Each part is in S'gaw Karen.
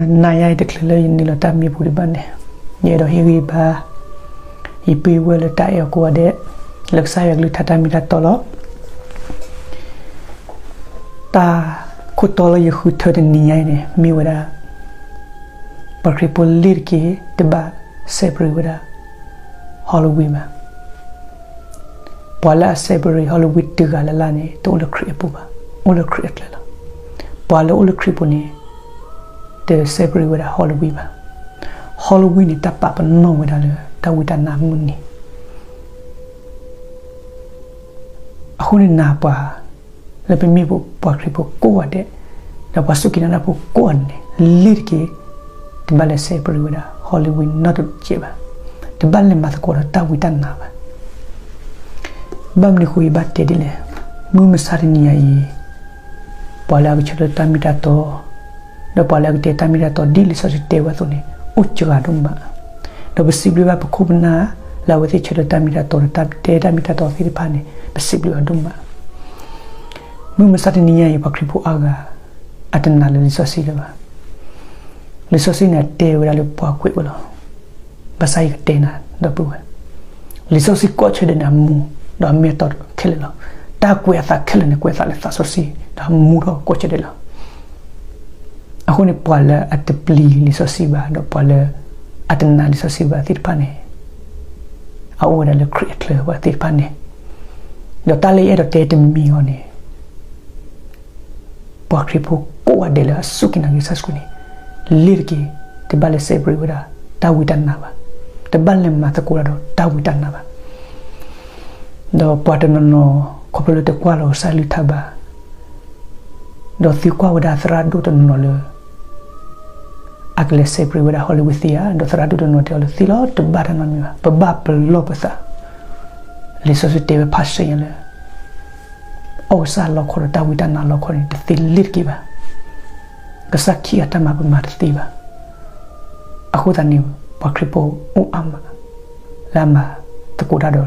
နၤယၤအံၤတချုးလၢယနုာ်လီၤတၢ်မံပူၤဒံးဘၣ်န့ၣ်, ယအဲၣ်ဒိးဟ့ၣ်ဂံၢ်ဘါ ယပုၢ်ဝဲၢ်လၢတၢ်အဲၣ်အီၤကိးဂၤဒဲး လၢကစၢ်ယွၤကလုၢ်ကထါတၢ်မ့ၢ်တၢ်တီလီၤ. တၢ်ခိၣ်တီလၢယဃုထၢတနံၤညါအံၤန့ၣ် မ့ၢ်ဝဲဒၣ် ပှၤခရံာ်ဖိလ့ၤတက့ၢ် တဘၣ် celebrate ဝဲဒၣ် Halloween ဘၣ်. ပှၤလၢအ celebrate Halloween တဂၤလၢ်လၢ်န့ၣ် တအိၣ်လၢခရံာ်အပူၤဘၣ်, အိၣ်လၢခရံာ်အကျဲလီၤ. ပှၤလၢအိၣ်လၢခရံာ်ပူၤန့ၣ် တ celebrate ဝဲဒၣ် Halloween ဘၣ်. Halloween န့ၣ် တၢ်ပာ်ပနီၣ်ဝဲဒၣ်လၢတၢ်ဝံတၢ်နါအမုၢ်နံၤ အဃိန့ၣ် နၤပှၤလၢပမ့ၢ်ပှၤခရံာ်ဖိကိးဂၤဒဲး, ဒီးပှၤစူၢ်က့ၤနာ်တၢ်ဖိကိးဂၤဒဲးန့ၣ် လ့ၤတက့ၢ် တဘၣ်လဲၤ celebrate ဝဲဒၣ် Halloween နီတစဲးဘၣ်. တဘၣ်လဲၤမၤသကိးဒီးတၢ်ဝံတၢ်နါဘၣ်. ဘၣ်မနုၤအဃိယဘၣ်တဲဒ်လဲၣ်, မုၢ်မဆါတနံၤညါအံၤ ပှၤလၢအကဆၢထၢၣ်တၢ်မ့ၢ်တၢ်တီ ဒီးပှၤလၢအကတဲတၢ်မ့ၢ်တၢ်တီဒ်လံာ်စီဆှံတဲဝဲအသိးန့ၣ် အိၣ်စှၤဒိၣ်မး, ဒီးပစံးဘျုးဘၣ်ပခိၣ်ပနၢ် လၢအဝဲသ့ၣ်ဆၢထၢၣ်တၢ်မ့ၢ်တၢ်တီဒီးတၢ်တဲတၢ်မ့ၢ်တၢ်တီသ့ၣ်တဖၣ်န့ၣ် ပစံးဘျုးအီၤဒိၣ်မး. မုၢ်မဆါတနံၤညါအံၤ ပှၤခရံာ်ဖိအါဂၤ အတနာ်လၢလံာ်စီဆှံလၢၤဘၣ်. လံာ်စီဆှံန့ၣ် အတဲဝဲဒၣ်လၢပှၤကွဲးဝဲလီၤ. ဘၣ်ဆၣ်ယကတဲနၤ ဒီပုၢ်ဝဲၢ်, လံာ်စီဆှံကိးဆၢဒဲးန့ၣ် အမူ ဒီးအမ့ၢ်အတီခဲလၢာ်လီၤ. တၢ်ကွဲးအသးခဲလၢာ်န့ၣ် ကွဲးအသးလၢသးစီဆှံ ဒီးအမူထီၣ်ကိးဆၢဒဲးလီၤ. အဃိန့ၣ် ပှၤလၢအတပျံၤလံာ်စီဆှံဘၣ် ဒီးပှၤလၢအတနာ်လံာ်စီဆှံဘၣ်သ့ၣ်တဖၣ်န့ၣ် အအိၣ်ဝဲဒၣ်လၢခရံာ်အချၢဝဲသ့ၣ်တဖၣ်န့ၣ်, ဒီးတၢ်လၢယအဲၣ်ဒိးတဲတမံၤအံၤန့ၣ် ပှၤခရံာ်ဖိကိးဂၤဒဲးလၢအစူၢ်က့ၤနာ်က့ၤကစၢ်ယ့ၣ်ၡူးခရံာ်န့ၣ် လ့ၤတက့ၢ် တဘၣ်လဲၤ celebrate ဝဲဒၣ် တၢ်ဝံတၢ်နါဘၣ်, တဘၣ်လဲၤမၤသကိးတၢ်ဒီးတၢ်ဝံတၢ်နါဘၣ်. ဒီးပှၤတနီၤနီၤ ခီဖျိလၢတကွၢ်လီၤကစၢ်အကလုၢ်ကထါဘၣ် ဒီးသုကွၢ်ဝဲဒၣ်သရၣ်ဒိၣ်တနီၤနီၤလၢ အကလဲၤ celebrate ဝဲဒၣ် Halloween သ့ဧါ, ဒီးသရၣ်ဒိၣ်တနီၤတဲအီၤလၢ သ့လီၤ တဘၣ်တၢ်နီတမံၤဘၣ်, ပဘၣ်ပလီၢ်ပသး. လံာ်စီဆှံတဲဝဲဖးဆှဲညါလၢ အီၣ်ကစၢ်လီခီဒီးတၢ်ဝံတၢ်နါလီခီန့ၣ် တသ့လ့ၤတက့ၢ်ဘၣ်. ကစၢ်ခံဂၤတၢ်မၤပမၤတသ့ဘၣ်. အဃိသတးန့ၣ် ပှၤခရံာ်ဖိအိၣ်အါမး လၢအမၤသကိးတၢ်ဒီး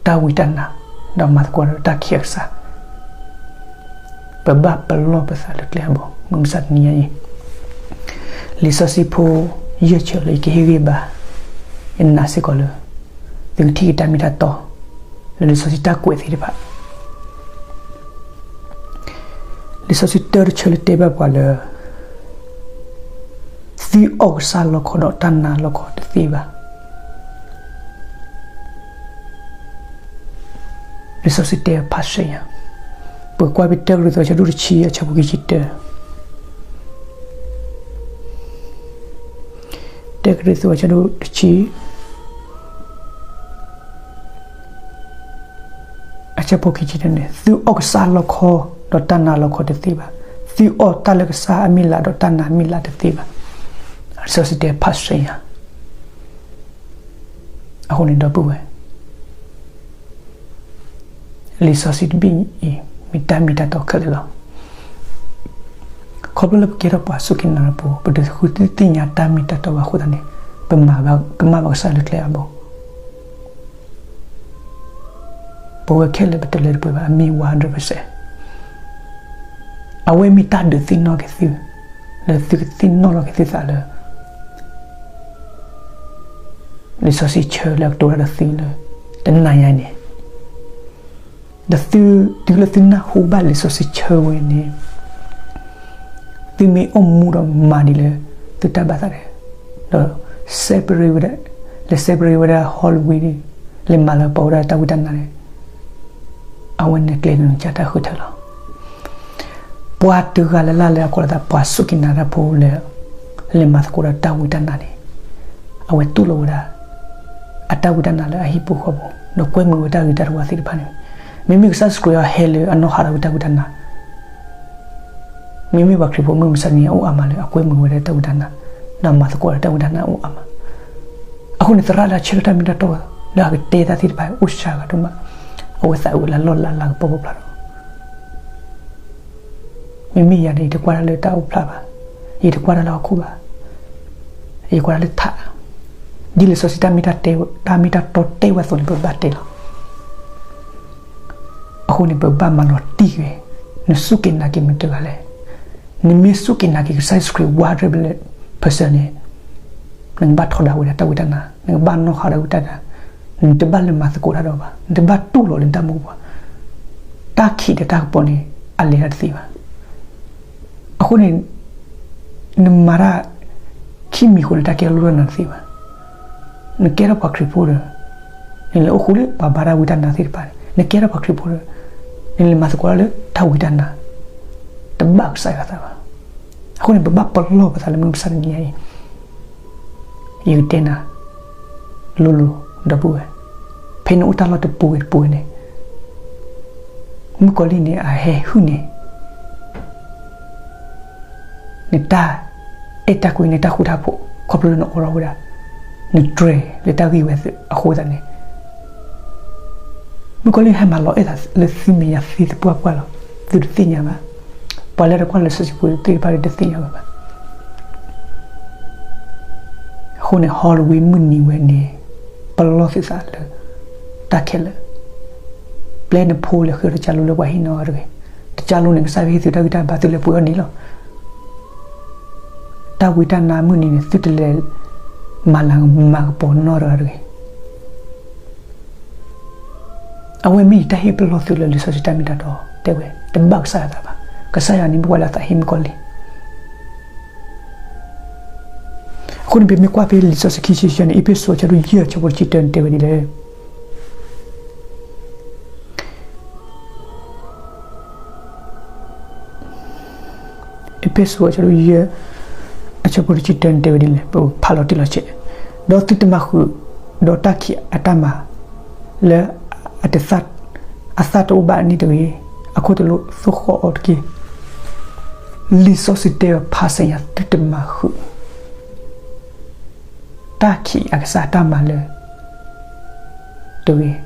တၢ်ဝံတၢ်နါ, ဒီးမၤသကိးတၢ်ဒီးတၢ်ခံဂၤကစၢ် ပဘၣ်ပလီၢ်ပသးလၢကျဲအဘီၣ် မုၢ်မဆါတနံၤညါအံၤ. လံာ်စီဆှံဖိ ယဲၢ်ဆၢလၢယကဟ့ၣ်ဂံၢ်ဘါ, ယနာ်စ့ၢ်ကီးလၢ သုကထံၣ်က့ၤတၢ်မ့ၢ်တၢ်တီ လၢလံာ်စီဆှံတၢ်ကွဲးသ့ၣ်တဖၣ်. လံာ်စီဆှံတၢတဆၢလၢတဲဘၣ်ပှၤလၢ သုအီၣ်ကစၢ်လီခီဒီးတၢ်နါလီခီတသ့ဘၣ်. လံာ်စီဆှံတဲဖးဆှဲညါ, ပကကွၢ်ဖဲတၢကရံၣ်သူး အဆၢဒိၣ်တဆံ အဆၢဖိခံဆံတၢ, တၢကရံၣ်သူး အဆၢဒိၣ်တဆံ အဆၢဖိခံဆံတၢန့ၣ်, သုအီၣ်ကစၢ်လီခီ ဒီးတၢ်နါလီခီတသ့ဘၣ်. သုအီၣ်တၢ်လၢကစၢ်အမံၤလၢ်ဒီးတၢ်နါအမံၤလၢ်တသ့ဘၣ်. လံာ်စီဆှံတဲဖးဆှဲညါ အဃိန့ၣ်ဒီပုၢ်ဝဲၢ်, လံာ်စီဆှံတဘ့ၣ်အံၤ မ့ၢ်တၢ်မ့ၢ်တၢ်တီခဲလၢာ်လီၤ. ခီဖျိလၢပကဲထီၣ်ပှၤစူၢ်က့ၤနာ်တၢ်ဖိ ပတဃုသ့ၣ်ညါတၢ်မ့ၢ်တၢ်တီဘၣ်အဃိသတးန့ၣ် ပမၤဘၣ်ကမၣ်ဘၣ်ကစၢ်လၢကျဲအဘီၣ်. ပဝဲခဲလၢာ်ပတလၢတပှဲၤဘၣ်, အမ့ၢ် one hundred percent အဝဲမ့ၢ်တၢ်ဒုးသ့ၣ်နီၣ်က့ၤသု, လၢသုကသ့ၣ်နီၣ်လီၤက့ၤသုသးလၢ လံာ်စီဆှံဆၢလၢအကတိၤတၢ်ဒီးသုလၢ တနၤညါန့ၣ်, ဒီးသု, တုၤလၢသုနၢ်ဟူဘၣ်လံာ်စီဆှံဆၢဝဲန့ၣ်, သုမ့ၢ်အိၣ်မူဒီးမၤဒ်လၢ သုတၢ်ဘၣ်သးဒီး, ဒီး celebrate ဝဲဒၣ်, လဲၤ celebrate ဝဲဒၣ် Halloween န့ၣ်, လဲၤမၤလၢပှဲၤဝဲဒၣ်တၢ်ဝံတၢ်နါန့ၣ်, အဝဲန့ၣ်ကျဲၤနုာ်ကစၢ်တၢ်ဃုထၢလီၤ. ပှၤတဂၤလၢ်လၢ်လၢအကိးလီၤသးပှၤစူၢ်က့ၤနာ်တၢ်ဖိလၢ လဲၤမၤသကိးဒီးတၢ်ဝံတၢ်နါန့ၣ်, အဝဲတူၢ်လိာ်ဝဲဒၣ် အတၢ်ဝံတၢ်နါလၢအဟံၣ်ဖိဃီဖိ, ဒီးကွဲမုာ်ဝဲတၢ်ဂ့ၤတၢ်တဝါသ့ၣ်တဖၣ်န့ၣ်, မ့မ့ၢ်ကစၢ်ယ့ၣ်ၡူးခရံာ်အီၤဟဲလၢအနီၢ်ဟးထီၣ်ဝဲတၢ်ဝံတၢ်နါ မ့မ့ၢ်ပှၤခရံာ်ဖိမုၢ်မဆါတနံၤ အအိၣ်အါမးလၢအကွဲမုာ်ဝဲဒၣ်တၢ်ဝံတၢ်နါ, ဒီးမၤသကိးဒီးတၢ်ဝံတၢ်နါအိၣ်အါမး. အဃိန့ၣ် သရၣ်လၢအဆၢထၢၣ်တၢ်မ့ၢ်တၢ်တီ လၢအကတဲတၢ်သ့ၣ်တဖၣ်အိၣ်စှၤဂၤဒိၣ်မး, အဝဲသးအုးဝဲလၢလီၢ်လၢ်လၢကပီၤပပျၢ်ဒီး မ့မ့ၢ်ယၤန့ၣ် ယတကွၢ်တၢ်လၢတၢ်အိၣ်ဖျါဘၣ်, ယတကွၢ်တၢ်လၢဟီၣ်ခိၣ်ဘၣ်, ယကွၢ်တၢ်လၢထး, ဒ်လံာ်စီဆှံတၢ်မ့ၢ်တၢ်တဲ, တၢ်မ့ၢ်တၢ်တီတဲဝဲအသိးန့ၣ် ပဘၣ်တဲလီၤ. အဃိန့ၣ် ပဘၣ်မၤလီၤတံၢ်ကွံာ်, နစူၢ်က့ၤနာ်က့ၤမတၤတဂၤလဲၣ်. နမ့ၢ်စူၢ်က့ၤနာ်က့ၤကစၢ်ယ့ၣ်ၡူးခရံာ် one hundred percent န့ၣ်, နကဘၣ်ထီဒါဝဲဒၣ်တၢ်ဝံတၢ်နါ, နကဘၣ်နီၣ်ဃာ်ဒီးဝံတၢ်နါ, နတဘၣ်လၢမၤသကိးတၢ်ဒီးဘၣ်, နတဘၣ်တူၢ်လိာ်လၢနတၢ်မူပူၤဘၣ်. တၢ်ခံးဒီးတၢ်ကပီၤန့ၣ် အလဲၤတၢ်တသ့ဘၣ်. အဃိန့ၣ် နမၤတၢ် ခံမံၤဃိန့ၣ်တၢ်ကဲထီၣ်လိၣ်ထီၣ်နၤတသ့ဘၣ်. နကဲထီၣ်ပှၤခရံာ်ဖိဒီး နလဲၤအိၣ်ဃူလၢပှၤဘါတၢ်ဝံတၢ်နါသ့ၣ်တဖၣ်န့ၣ်, နကဲထီၣ်ပှၤခရံာ်ဖိဒီး နလဲၤမၤသကိးတၢ်လၢတၢ်ဝံတၢ်နါ, တဘၣ်ကစၢ်ယွၤသးဘၣ်. အဃိန့ၣ် ပဘၣ်ပလီၢ်ပသးလၢမုၢ်မဆါတနံၤညါအံၤ ယကတဲနၤ လိၤလိၤ ဒီပုၢ်ဝဲၢ်, ဖဲနအိၣ်တၢ်လီၢ်တပူၤဝဲတပူၤဝဲန့ၣ် မုၣ်ကီၤလံၢ်န့ၣ် အဟဲဟုၣ်န့ၢ် နတၢ်အဲၣ်တၢ်ကွံ နတၢ်ဃူတၢ်ဖိး ခီဖျိလၢနအိးထီၣ်ဝဲဒၣ် နတြဲၤလၢတၢ်ဂ့ၢ်ဝဲအဃိသတးန့ၣ်, မုၣ်ကီၤလံၢ်ဟဲမၤလီၤအဲၣ်သးလၢသုမဲာ်ညါသ့သပှၢ်ပှၢ်လီၤ. သုတသ့ၣ်ညါဘၣ်. ပှၤလၢတကွၢ်လၢစီဆှံပူၤသ့ၣ်တဖၣ်ဒီးတသ့ၣ်ညါဝဲဘၣ်. အဃိန့ၣ် Halloween မုၢ်နံၤဝဲန့ၣ် ပလီၢ်သုသးလၢတၢ်ခဲလၢာ်, ပျဲနဖိလဲၤဃုအီၣ်တကၢလိလၢပှၤဟံးန့ၢ်အီၤတဂ့ၤ. တကၢလိန့ၣ် ကစၢ်ယွၤဟ့ၣ်သုတၢ်ဂံၢ်တၢ်ဘါ သုလဲၤပှ့ၤအီၣ်န့ၣ်လီၤ. တၢ်ဝံတၢ်နါမုၢ်နံၤန့ၣ် သုတလဲၤမၤလၤမၤကပီၤနီတဂၤတဂ့ၤ. အဝဲမ့ၢ်ယတၢ်ဟ့ၣ်ပလီၢ်သုလၢလံာ်စီဆှံတၢ်မ့ၢ်တၢ်တီတဲဝဲ, တဘၣ်ကစၢ်ယွၤသးဘၣ်. ကစၢ်ယွၤန့ၣ်မ့ၢ်ပှၤလၢအသးဟ့မုၣ်ကီၤလံၢ်. အဃိန့ၣ် ပမ့ၢ်ကွၢ်ဖဲလံာ်စီဆှံခံဆံယဲၢ်န့ၣ်, အ့းဖ့းစူး အဆၢဒိၣ်ယဲၢ် အဆၢဖိတဆံတၢန့ၣ် တဲဝဲဒ်လဲၣ်. အ့းဖ့းစူး အဆၢဒိၣ်ယဲၢ် အဆၢဖိတဆံတၢန့ၣ် တဲဝဲဒ်လဲၣ်, ပဖးလီၤတံၢ်လီၤဆဲး, ဒီးသုတမၤဃုာ်ဒီးတၢ်ခံးအတၢ်မၤလၢအတသၣ်, အသၣ်တအိၣ်ဘၣ်န့ၣ်တဂ့ၤ, အခိၣ်တလိၣ်သိၣ်ဃီၣ်အီၤတက့ၢ်. လံာ်စီဆှံတဲဝဲဖးစဲညါ သုတမၤဃုာ် တၢ်ခံးအကစၢ်တၢ်မၤလၢတဂ့ၤ,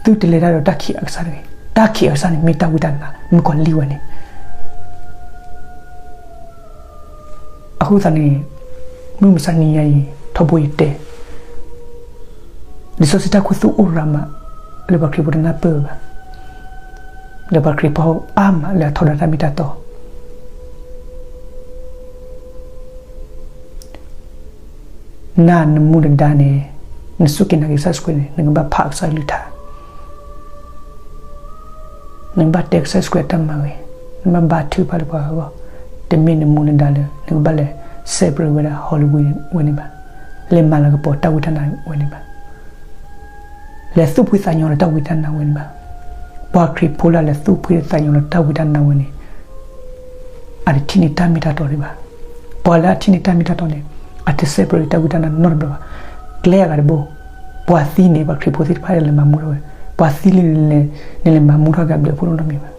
သုတလဲၤတၢ်ဒီးတၢ်ခံးအကစၢ်တဂ့ၤ. တၢ်ခံးအကစၢ်န့ၣ် မ့ၢ်တၢ်ဝံတၢ်နါ မုၣ်ကီၤလံၢ်ဝဲန့ၣ်. အဃိသတးန့ၣ် မုၢ်မဆါနံၤညါအံၤ ထီဘိယတဲ လံာ်စီဆှံတၢ်ခူသူၣ်အိၣ်ရၤမး လၢပှၤခရံာ်ဖိတနၢ်ပၢၢ်ဘၣ်, ဒီးပှၤခရံာ်ဖိအါမးလၢအထီဒါတၢ်မ့ၢ်တၢ်တီ. နၤနမူနဒါန့ၣ် နစူၢ်က့ၤနာ်က့ၤကစၢ်ယ့ၣ်ၡူးခရံာ်န့ၣ် နကဘၣ်ဖးကစၢ်ယွၤအကလုၢ်ကထါ, နကဘၣ်တဲကစၢ်ယ့ၣ်ၡူးခရံာ်အတၢ်မၤဝဲ, နဘၣ်ဘါထုကဖၣ်လၢပှၤဂၤအဂီၢ်, တမ့ၢ်နမူနဒါလၢ နကဘၣ်လဲၤ celebrate ဝဲဒၣ် Halloween ဝဲန့ၣ်ဘၣ်, လဲၤမၤလၤကပီၤတၢ်ဝံတၢ်နါဝဲန့ၣ်ဘၣ်, လဲၤသူၣ်ဖှံသးညီဒီးတၢ်ဝံတၢ်နါဝဲန့ၣ်ဘၣ်. ပှၤခရံာ်ဖိလၢအလဲၤသူၣ်ဖှံသးညီဒီးတၢ်ဝံတၢ်နါဝဲန့ၣ် အတထံၣ်န့ၢ်တၢ်မ့ၢ်တၢ်တီဒံးဘၣ်. ပှၤလၢအထံၣ်န့ၢ်တၢ်မ့ၢ်တၢ်တီန့ၣ် အတ celebrate တၢ်ဝံတၢ်နါနီတဘျီဘၣ်. ကျဲအဂၤတဘိ ပှၤသံန့ၣ် ပှၤခရံာ်ဖိသ့ၣ်တဖၣ်လဲၤမၤမူထီၣ်ဝဲ, ပှၤသံလံန့ၣ် နလဲၤမၤမူထီၣ်က့ၤအဘျုးအဖှိၣ်နီတမံၤဘၣ်.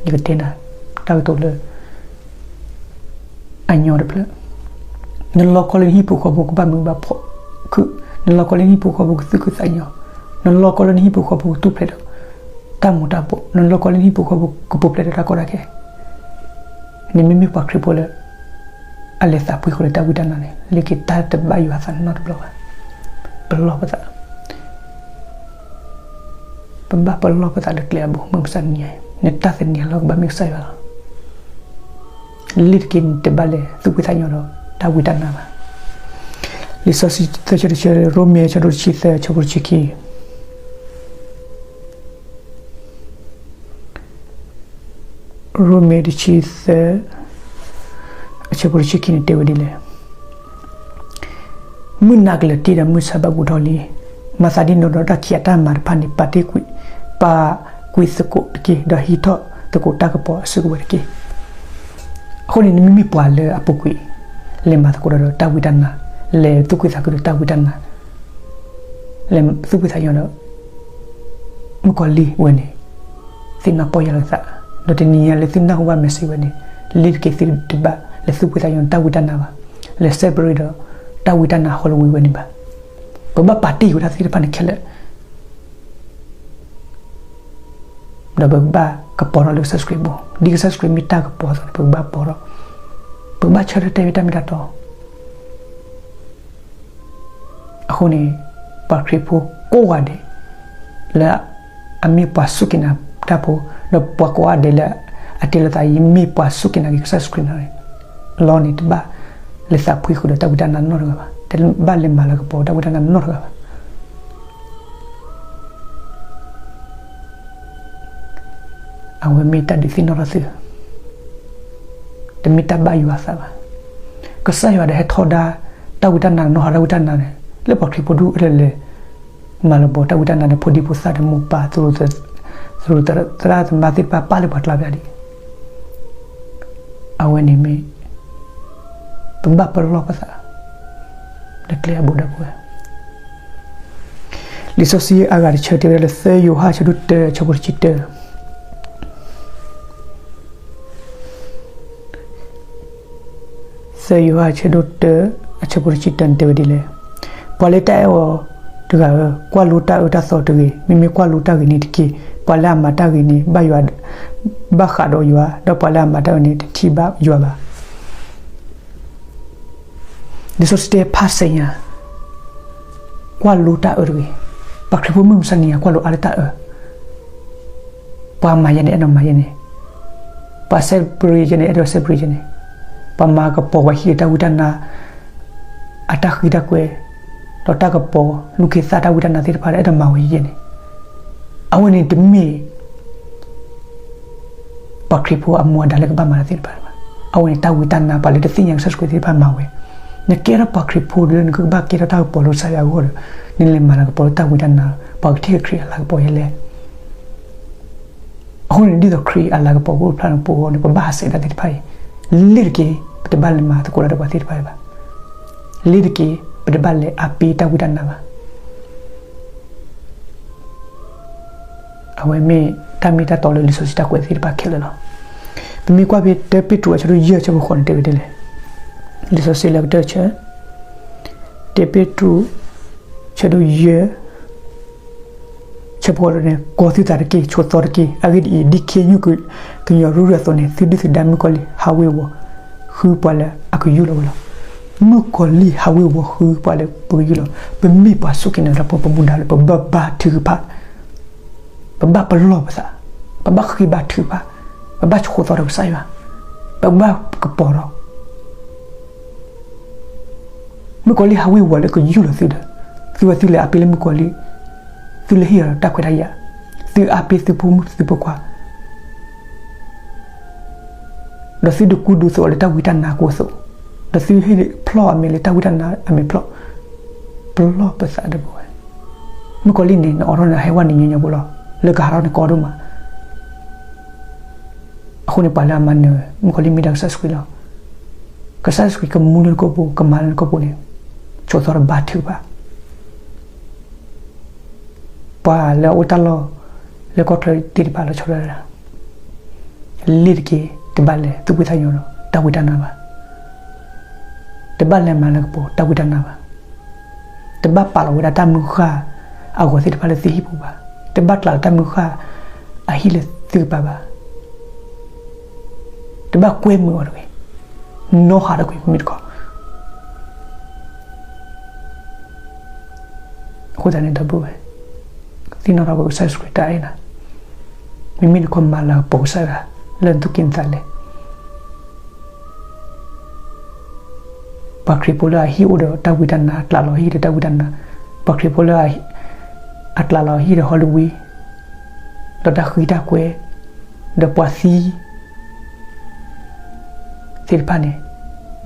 ယကတဲနၤ တၢ်ကတိၤလၢ အညီတဖျၢၣ်, နလီၤကီလၢနဟံၣ်ဖိဃီဖိကဘၣ်မုာ်ဘၣ်ခုၣ်, နလီၤကီလၢနဟံၣ်ဖိဃီဖိကသူၣ်ခုသးညီ, နလီၤကီလၢနဟံၣ်ဖိဃီဖိကထူၣ်ဖျဲးဒီးတၢ်မူၤတၢ်ဘှီး, နလီၤကီလၢနဟံၣ်ဖိဃီဖိကပူၤဖျဲးဒီးတၢ်ကီတၢ်ခဲ, နမ့မ့ၢ်ပှၤခရံာ်ဖိလၢ အလဲၤသးဖှံဃီဒီးတၢ်ဝံတၢ်နါန့ၣ် လၢက့ၤတၢ်တဘၣ်ယွၤအသးနီတဘျီဘၣ်. ပလီၢ်ပသး ပဘၣ်ပလီၢ်ပသးလၢကျဲအဘိ မုၢ်မဆါတနံၤညါအံၤ နတၢ်သန့ၤအလီၢ်ကဘၣ်မ့ၢ်ကစၢ်ယွၤလီၤ. လၢတက့ၢ်နတဘၣ်လဲၤသူၣ်ဖှံသးညီဒီးတၢ်ဝံတၢ်နါဘၣ်. လံာ်စီဆှံသၢဆၢတဆၢ ရိမ့ၤ အဆၢဒိၣ်တဆံသၢ အဆၢဖိတဆံခံ ရိမ့ၤတဆံသၢ အဆၢဖိတဆံခံန့ၣ်တဲဝဲဒ်လဲၣ်. မုၢ်နၤကလၢၤတ့ၢ်ဒီးမုၢ်ဆၣ်ဘၣ်ဘူးထီၣ်လံ. မၤသးဒ်န့ၣ်ဒီးတၢ်ခံးအတၢ်မၤတဖၣ်န့ၣ် ပာ်တ့ၢ်ကွံာ်, ပာ်ကွံာ်သကိးတက့ၢ်, ဒီးဟံးထီၣ်သကိးတၢ်ကပီၤအစုကဝဲၤတက့ၢ်. အဃိန့ၣ် နမ့မ့ၢ်ပှၤလၢအပူၤကွံာ် လဲၤမၤသကိးတၢ်ဒီးတၢ်ဝံတၢ်နါ, လဲၤသူၣ်ဖှံသးခုဒီးတၢ်ဝံတၢ်နါ, လဲၤသူၣ်ဖှံသးညီဒီး မုၣ်ကီၤလံၢ်ဝဲန့ၣ် သ့ၣ်နီၣ်ပီၢ်ယၢ်လီၤသး, ဒီးတနံၤညါလၢသုနၢ်ဟူဘၣ် message ဝဲန့ၣ် လၢတက့ၢ်သုတဘၣ်လဲၤသူၣ်ဖှံသးညီဒီးတၢ်ဝံတၢ်နါဘၣ်, လဲၤ celebrate ဒီးတၢ်ဝံတၢ်နါ Halloween ဝဲန့ၣ်ဘၣ်. ပဘၣ်ပာ်တ့ၢ်ဝဲဒၣ်သ့ၣ်တဖၣ်န့ၣ်ခဲလၢာ် ဒီးပကဘၣ်ကပီၤထီၣ်လၢကစၢ်ယ့ၣ်ၡူးခရံာ်အဘိ, ဒ်ကစၢ်ယ့ၣ်ၡူးခရံာ်မ့ၢ်တၢ်ကပီၤအသိးန့ၣ် ပကဘၣ်ပီၤထီၣ်, ပကဘၣ်ဆၢထၢၣ်တဲဝဲတၢ်မ့ၢ်တၢ်တီ. အဃိန့ၣ် ပှၤခရံာ်ဖိကိးဂၤဒဲး လၢအမ့ၢ်ပှၤစူၢ်က့ၤနာ်တၢ်ဖိ, ဒီးပှၤကိးဂၤဒဲးလၢအတဲလိာ်သး ယမ့ၢ်ပှၤစူၢ်က့ၤနာ်က့ၤကစၢ်ယ့ၣ်ၡူးခရံာ်န့ၣ် လီၢ်န့ၣ် တဘၣ်လဲၤသးဖှံဃုာ်ဒီးတၢ်ဝံတၢ်နါနီတဂၤဘၣ်, တဘၣ်လဲၤမၤလၤကပီၤတၢ်ဝံတၢ်နါနီတဂၤဘၣ်. အဝဲမ့ၢ်တၢ်ဒုးသ့ၣ်နီၣ်ထီၣ်သု, တမ့ၢ်တၢ်ဘၣ်ယွၤအသးဘၣ်. ကစၢ်ယွၤဒီးဟဲထီဒါတၢ်ဝံတၢ်နါ နီၢ်ဟါတၢ်ဝံတၢ်နါန့ၣ် လၢပှၤခရံာ်ဖိဒူၣ်အလၢလဲၤ မၤလၤကပီၤတၢ်ဝံတၢ်နါဒီး ဖိဒံဖိသၣ်ဒီးမိၢ်ပၢ် သရၣ်သမါသ့ၣ်တဖၣ် ပာ်လၢပှၤကျါဘၣ်ဒံး. အဝဲန့ၣ်မ့ၢ် ပဘၣ်ပလီၢ်ပသး လၢကျဲအဘူးဒီပုၢ်ဝဲၢ်. လံာ်စီဆှံအဂၤတဆၢတဲဝဲဒၣ်လၢ သၢယိၤဟၣ် ဆၢဒိၣ်တၢ ဆၢဖိတဆံတၢ, သၢယိၤဟၣ် ဆၢဒိၣ်တၢ အဆၢဖိတဆံတၢန့ၣ် တဲဝဲဒ်လဲၣ်. ပှၤလၢတၢ်အဲၣ်အီၤတဂၤဧၢ, ကွၢ်လိတၢ်အၢတၢ်သီတဂ့ၤ, မ့မ့ၢ်ကွၢ်လိတၢ်ဂ့ၤန့ၣ်တက့ၢ်. ပှၤလၢအမၤတၢ်ဂ့ၤန့ၣ် ဘၣ်ယွၤ, ဘၣ်ဃးဒီးယွၤ, ဒီးပှၤလၢအမၤတၢ်အၢန့ၣ် တထံၣ်ဘၣ်ယွၤဘၣ်. လံာ်စီဆှံတဲ ဖးစဲညါ, ကွၢ်လိတၢ်အၢတဂ့ၤ. ပှၤခရံာ်ဖိမုၢ်မဆါနံၤညါ ကွၢ်လိအါလၢတၢ်အၢ, ပှၤမၤယဲန့ၣ် အဲၣ်ဒိးမၤယဲန့ၣ်, ပှၤ celebrate ယဲန့ၣ် အဲၣ်ဒိး celebrate ယဲန့ၣ်, ပှၤမၤကပီၤ ပှၤဟံးဒီးတၢ်ဝံတၢ်နါ အတၢ်ဃံတၢ်ကွဲ, ဒီးတၢ်ကပီၤ လူၢ်ခ့သၣ် တၢ်ဝံတၢ်နါသ့ၣ်တဖၣ်ဒီး အဲၣ်ဒိးမၤဝဲယဲန့ၣ်, အဝဲန့ၣ်တမ့ၢ် ပှၤခရံာ်ဖိအမူအဒါလၢကဘၣ်မၤတၢ်သ့ၣ်တဖၣ်ဘၣ်. အဝဲန့ၣ် တၢ်ဝံတၢ်နါ ပှၤလၢတသ့ၣ်ညါကစၢ်ယ့ၣ်ၡူးခရံာ်သ့ၣ်တဖၣ်မၤဝဲ. နကဲထီၣ်ပှၤခရံာ်ဖိလၢနကဘၣ်ကဲထီၣ်တၢ်ကပီၤလၢကစၢ်ယွၤအဂီၢ်ဒီး နလဲၤမၤလၤကပီၤလၢတၢ်ဝံတၢ်နါ, ပှၤကထံၣ်က့ၤခရံာ်အလၤကပီၤယဲလဲၣ်. အဃိန့ၣ် ဒ်သိးခရံာ်အလၤကပီၤကအိၣ်ဖျါလၢပဂီၢ်န့ၣ် ပဘၣ်ဟးဆှဲးတၢ်သ့ၣ်တဖၣ်အံၤ, လ့ၤတက့ၢ် ပတဘၣ်လဲၤမၤသကိးတၢ်ဒီးပှၤသ့ၣ်တဖၣ်အံၤဘၣ်. လ့ၤတက့ၢ် ပတဘၣ်လဲၤအါပ့ၤတၢ်ဝံတၢ်နါဘၣ်. အဝဲမ့ၢ်တၢ်မ့ၢ်တၢ်တီလၢလံာ်စီဆှံတၢ်ကွဲးသ့ၣ်တဖၣ်ခဲလၢာ်လီၤ. ပမ့ၢ်ကွၢ်ဖဲတၢပ့းတရူး အဆၢဒိၣ်ယဲၢ် အဆၢဖိဃိးန့ၣ် တဲဝဲဒ်လဲၣ်. လံာ်စီဆှံလၢကတၢၢ်တဆၢ, တၢပ့းတရူး ဆၢဒိၣ်ယဲၢ် ဆၢဖိဃိးန့ၣ်, ကီၤသုသးတက့ၢ်, ဆိးသီတက့ၢ်. အဂ့ၢ်ဒ်အံၤ, ဒ်ခ့ယုၢ်ကညီၤရူၢ်ရၢ်အသိးန့ၣ်, သုဒုၣ်သုဒါမုၣ်ကီၤလံၢ်ဟးဝ့ၤဝီၤဃုပှၤလၢအကယူၢ်လီၤဝဲလီၤ. မုၣ်ကီၤလံၢ်ဟးဝ့ၤဝီၤဃုပှၤလၢပကယူၢ်လီၤ. ပမ့ၢ်ပှၤစူၢ်က့ၤနာ်က့ၤတၢ်ဖိ ပမူဒါလၢပဘၣ်ဘါထုကဖၣ်, ပဘၣ်ပလီၢ်ပသး, ပဘၣ်ဃ့ဘါထုကဖၣ်, ပဘၣ်ဆိးသီဒီးကစၢ်ယွၤ, ပဘၣ်ကပီၤဒီး မုၣ်ကီၤလံၢ်ဟးဝ့ၤဝီၤလၢကယူၢ်လီၤသုဒီး, သုဝဲသုလဲၤအါပ့ၤလၢမုၣ်ကီၤလံၢ်, သုလဲၤဟ့ၣ်အီၤတၢ်ခွဲးတၢ်ယာ်, သုအါပ့ၤသုဖိမုၣ်သုဖိခွါ, ဒီးသုဒုးကူဒုးသိးအီၤလၢတၢ်ဝံတၢ်နါအသိး, ဒီးသုဟ့ၣ်ဖျီၣ်အမဲာ်လၢတၢ်ဝံတၢ်နါအမဲာ်ဖျီၣ်, ပလီၢ်ပသးဒီပုၢ်ဝဲၢ်. မုၣ်ကီၤလံၢ်န့ၣ် နအိးထီၣ်န့ၣ် အဟဲဝဲနံၤညီညီဖိလီၤ, လၢကဟးထီၣ်န့ၣ်ကီဒိၣ်မး. အဃိန့ၣ် ပှၤလၢအမၤနၢၤမုၣ်ကီၤလံၢ်မ့ၢ်ဒၣ်ကစၢ်ယ့ၣ်ၡူးခရံာ်လီၤ. ကစၢ်ယ့ၣ်ၡူးခရံာ်ကမူလၢနကိာ်ပူၤ ကမၤလၢနကိာ်ပူၤန့ၣ်, ဆိးသီဒီးဘါထုကဖၣ် ပှၤလၢအအိၣ်တၢ်လီၢ်လၢကီၢ်ချၢသ့ၣ်တဖၣ်လီၤဆီဒၣ်တၢ်, လ့ၤတက့ၢ် တဘၣ်လဲၤသူၣ်ဖှံသးညီဒီးတၢ်ဝံတၢ်နါဘၣ်. တဘၣ်လဲၤမၤလၤကပီၤတၢ်ဝံတၢ်နါဘၣ်. တဘၣ်ပာ်လီၤဝဲဒၣ်တၢ်မုၢ်ဃၢ်အဂီၤသ့ၣ်တဖၣ်လၢသုဟံၣ်ပူၤဘၣ်. တဘၣ်ကျးလီၤတၢ်မုၢ်ဃၢ်အဟံၣ်လၢသုကပၤဘၣ်. တဘၣ်ကွဲမုာ်အီၤတဂ့ၤ. နီၢ်ဟးထီၣ်ကွံာ်မ့ၢ်တခီ အဃိသတးန့ၣ် ဒီပုၢ်ဝဲၢ်, သ့ၣ်နီၣ်ထီၣ်ပကစၢ်ယ့ၣ်ၡူးခရံာ်တၢ်အဲၣ်နၤ, မ့မ့ၢ်နကမၤလၤကပီၤကစၢ်ယွၤ လၢနသူၣ်ကံၢ်နသးလဲၣ်. ပှၤခရံာ်ဖိလၢအဟံၣ်အိၣ်ဒီးတၢ်ဝံတၢ်နါ အကျးလီၤဟံၣ်ဒီးတၢ်ဝံတၢ်နါ, ပှၤခရံာ်ဖိလၢအကျးလီၤဟံၣ်ဒီး Halloween ဒီးတၢ်ဃံတၢ်ကွဲ, ဒီးပှၤသံ သ့ၣ်တဖၣ်န့ၣ်,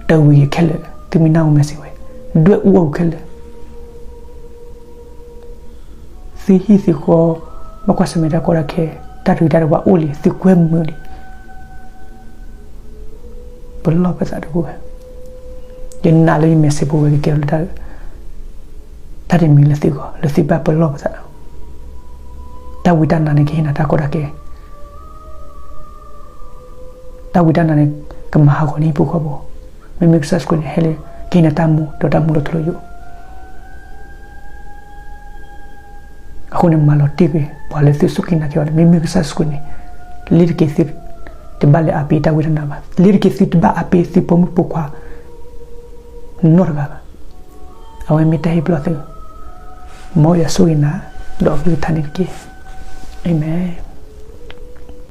တၢ်ဝံၤခဲလၢာ် သုမ့ၢ်နၢ်ဟူ message ဝဲ, ဒွဲၣ်အူအီၣ်ခဲလၢာ်, သုဟံၣ်သုဃီ, ဘၣ်ကွၢ်ဆၢၣ်မဲာ်တၢ်ကီတၢ်ခဲ, တၢ်တဂ့ၤတၢ်တဝါအိၣ်လံ သုကွဲမုာ်လံ. ပလီၢ်ပသးတပူၤဝဲ, ယနာ်လၢယ message ပူၤဝဲကကဲထီၣ်လၢ တၢ်တမံၤလၢသုဂီၢ် လၢသုဘၣ်ပလီၢ်ပသး, တၢ်ဝံတၢ်နါန့ၣ် ကဟ့ၣ်နၤတၢ်ကီတၢ်ခဲ, တၢ်ဝံတၢ်နါန့ၣ် ကမၤဟးဂီၤနဟံၣ်ဖိဃီဖိ, မ့မ့ၢ်ကစၢ်ယ့ၣ်ၡူးခရံာ်န့ၣ် ဟဲလၢ ကဟ့ၣ်နၤတၢ်မူ ဒီးတၢ်မူလၢထူလၢယိာ်. အဃိန့ၣ် မၤလီၤတံၢ်ကွံာ် ပှၤလၢသုစူၢ်က့ၤနာ်က့ၤအီၤန့ၣ် မ့မ့ၢ်ကစၢ်ယ့ၣ်ၡူးခရံာ်န့ၣ်, လ့ၤတက့ၢ်သုတဘၣ်လဲၤအါပ့ၤတၢ်ဝံတၢ်နါဘၣ်, လ့ၤတက့ၢ်သုတဘၣ်အါပ့ၤသုပိာ်မုၣ်ပိာ်ခွါ နီတဂၤဘၣ်. အဝဲမ့ၢ်တၢ်ဟ့ၣ်ပလီၢ်သု, မ်ယွၤဆိၣ်ဂ့ၤနၤ ဒီးအကလုၢ်ကထါန့ၣ်တက့ၢ်. အၤမ့ၣ်.